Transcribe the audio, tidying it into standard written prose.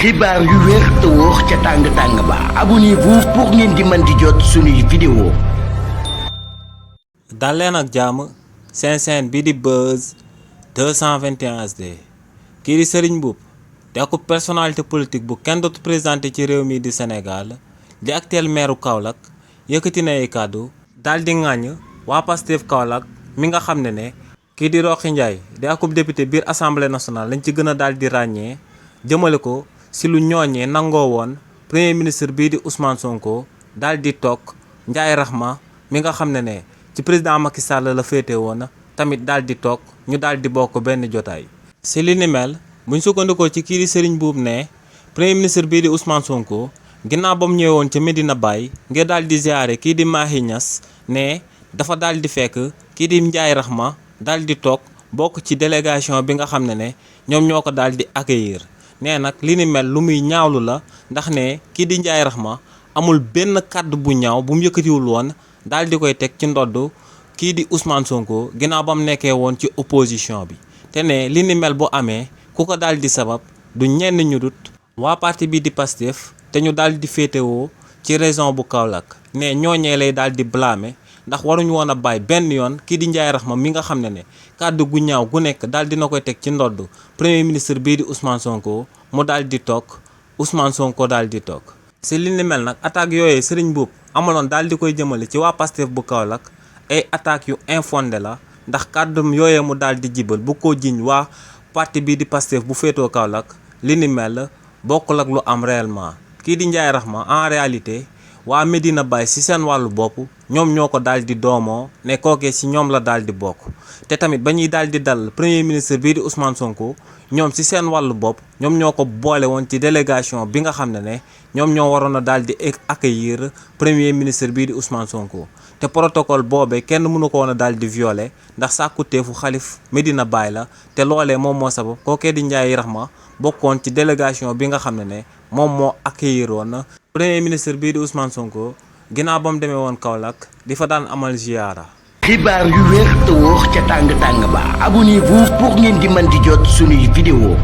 xibaar yu wér te wóor ca tàng-tàng ba abonnez-vous pour ngeen di mën di jot suñuy vidéo. dal leen ak jàmm seen chaîne bi di Buzz 221 HD kii di Serigne Mboup di akub personnalité politique bu kenn dootu présenté ci réew mi di Sénégal di actuel maire Kaolack yëkkati na ay kàddu daal di ŋàññ waa Pastef Kaolack mi nga xam ne kii di Roxi Ndiaye di akub député biir assemblée nationale lañ ci gën a daal di ràññee jëmale ko si lu ñooñee nangoo woon premier ministre bii di Ousmane Sonko daal di toog Ndiaye Rahma mi nga xam ne ci président Macky Sall la féete woon tamit daal di toog ñu daal di bokk benn jotaay. si li ni mel buñ sukkandikoo ci kii di Serigne Mboup ne premier ministre bii di Ousmane Sonko ginnaaw ba mu ñëwee woon ca Medina Baye ngir daal di ziare kii di Mahi Niass ne dafa daal di fekk kii di Ndiaye Rahma daal di toog bokk ci délégation bi nga xam ne ñoom ñoo ko daal di accueillir. nee nag li ni mel lu muy ñaawlu la ndax ne kii di Ndiaye Rahma amul benn kàddu bu ñaaw bu mu yëkkatiwul woon daal di koy teg ci ndodd kii di Ousmane Sonko ginnaaw ba mu nekkee woon ci opposition bi te ne li ni mel bu amee ku ko daal di sabab du ñenn ñu dut waa parti bi di Pastef te ñu daal di féetewoo ci région bu Kaolack ne ñooñee lay daal di blâmer ndax waruñu woon a bàyyi benn yoon kii di Ndiaye Rahma mi nga xam ne kàddu gu ñaaw gu nekk daal dina koy teg ci ndodd premier ministre bii di Ousmane Sonko mu daal di toog Ousmane Sonko daal di toog. si li ni mel nag attaques yooyu Serigne Mboup amaloon daal di koy jëmale ci waa Pastef bu Kaolack ay attaques yu infondé la ndax kàddum yooyee mu daal di jibal bu ko jiñ waa parti bii di Pastef bu féetoo Kaolack li ni mel bokkul ak lu am réellement kii di Ndiaye Rahma en réalité waa Medina Baye si seen wàllu bopp ñoom ñoo ko daal di doomoo ne kookee si ñoom la daal di bokk te tamit ba ñuy daal di dal premier ministre bii di Ousmane Sonko ñoom si seen wàllu bopp ñoom ñoo ko boole woon ci délégation bi nga xam ne ñoom ñoo waroon a daal di accueillir premier ministre bii di Ousmane Sonko te protocole boobee kenn mënu ko woon a daal di violer ndax sàkkuteefu xalif Medina Baye la te loolee moom moo sabab kookee di Ndiaye Rahma bokkoon ci délégation bi nga xam ne moom moo accueillir woon premier ministre bii di Ousmane Sonko ginnaaw ba mu demee woon Kaolack di fa daan amal ziyaara. xibaar yu wér te wóor ca tàng-tàng ba abonnez-vous pour ngeen di mën di jot suñuy vidéo.